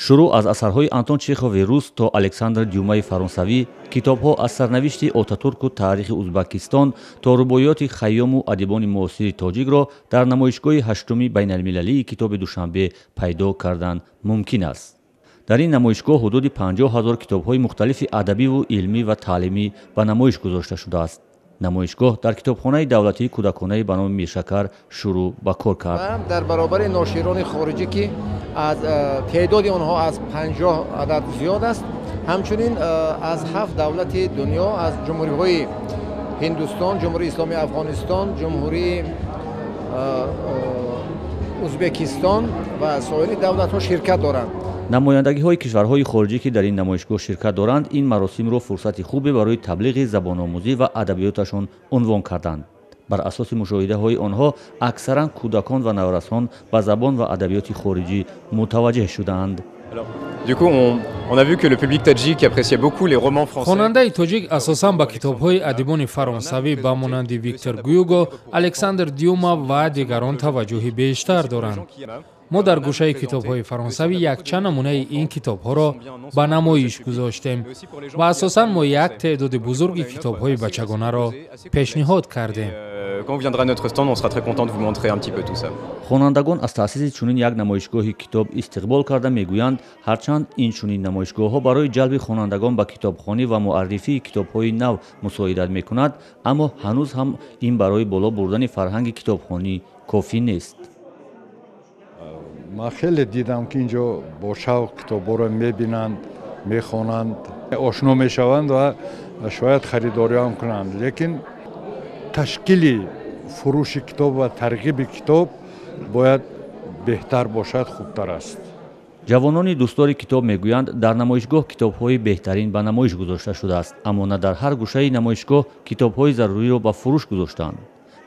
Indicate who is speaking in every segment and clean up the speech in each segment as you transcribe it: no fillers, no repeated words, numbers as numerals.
Speaker 1: Шурӯъ аз асарҳои Антон Чехови рус то Александр Дюмаи фаронсавӣ, китобҳо аз сарнавишти Отатурку таърихи Узбакистон то рубоиёти Хайёму адибони муосири тоҷикро дар намоишгоҳи ҳаштуми байналмилалии китоби Душанбе пайдо кардан мумкин аст. Дар ин намоишгоҳ ҳудуди 50 000 китобҳои мухталифи адабиву илмӣ ва таълимӣ ба намоиш гузошта шудааст. Намоишгоҳ дар китобхонаи давлатии кӯдаконаи ба номи Миршакар шурӯъ ба кор кард.
Speaker 2: Дар баробари ноширони хориҷӣ, ки аз теъдоди онҳо аз 50 адад зиёд аст, ҳамчунин аз ҳафт давлати дунё, аз ҷумҳуриҳои Ҳиндустон, Ҷумҳурии Исломии Афғонистон, Ҷумҳурии Узбекистон ва соири давлатҳо ширкат доранд.
Speaker 1: Намояндагиҳои кишварҳои хориҷӣ, ки дар ин намоишгоҳ ширкат доранд, ин маросимро фурсати хубе барои таблиғи забономӯзӣ ва адабиёташон унвон карданд. Бар асоси мушоҳидаҳои онҳо, аксаран кӯдакон ва наврасон ба забон ва адабиёти хориҷӣ мутаваҷҷеҳ шудаанд.
Speaker 3: Du coup, on a vu que le public tadjik appréciait beaucoup les romans français.
Speaker 4: Хонандаи тоҷик асосан ба китобҳои адибони фаронсавӣ ба монанди Виктор Гюго, Александр Дюма ва дигарон таваҷҷӯҳи бештар доранд. Мо дар гӯшаи китобҳои фаронсавӣ якчанд намунаи ин китобҳоро ба намоиш гузоштем ва асосан мо як теъдоди бузурги китобҳои бачагонаро пешниҳод кардем.
Speaker 3: Quand vous viendrez à notre stand, on sera très content de vous montrer un petit peu tout ça.
Speaker 1: Хонандагон аз таъсиси чунин як намоишгоҳи китоб истиқбол карда, мегӯянд, ҳарчанд ин чунин намоишгоҳҳо барои ҷалби хонандагон ба китобхонӣ ва муаррифии китобҳои нав мусоидат мекунад, аммо ҳанӯз ҳам ин барои боло бурдани фарҳанги китобхонӣ кофӣ нест.
Speaker 5: Ман хеле дидам, ки инҷо бо шавқ китобҳоро мебинанд, мехонанд, ошно мешаванд ва шояд харидориам кунанд, лекин ташкили фурӯши китоб ва тарғиби китоб бояд беҳтар бошад, хубтар аст.
Speaker 1: Ҷавонони дӯстдори китоб мегӯянд, дар намоишгоҳ китобҳои беҳтарин ба намоиш гузошта шудааст, аммо на дар ҳар гӯшаи намоишгоҳ китобҳои заруриро ба фурӯш гузоштаанд,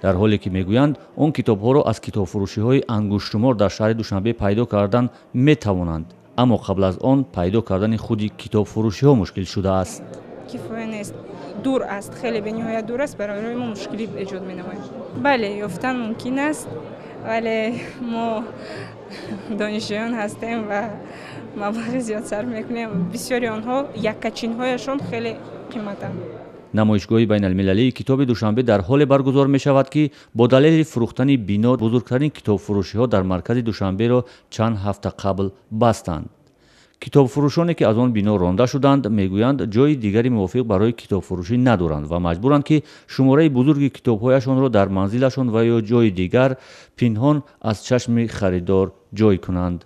Speaker 1: дар ҳоле ки мегӯянд, он китобҳоро аз китобфурӯшиҳои ангуштшумор дар шаҳри Душанбе пайдо кардан метавонанд, аммо қабл аз он пайдо кардани худи китобфурӯшиҳо мушкил шудааст.
Speaker 6: Кифоя нест, дур аст, хеле бениҳоят дур аст, барои мо мушкилӣ эҷод менамояд. Бале, ёфтан мумкин аст, вале мо донишҷӯён ҳастем ва маблағи зиёд сарф мекунем. Бисёри онҳо яккачинҳояшон хеле қиматанд.
Speaker 1: Намоишгоҳи байналмилалии китоби Душанбе дар ҳоле баргузор мешавад, ки бо далели фурӯхтани бино бузургтарин китобфурӯшиҳо дар маркази Душанберо чанд ҳафта қабл бастанд. Китобфурӯшоне, ки аз он бино ронда шуданд, мегӯянд, ҷои дигари мувофиқ барои китобфурӯшӣ надоранд ва маҷбуранд, ки шумораи бузурги китобҳояшонро дар манзилашон ва ё ҷои дигар пинҳон аз чашми харидор ҷой кунанд.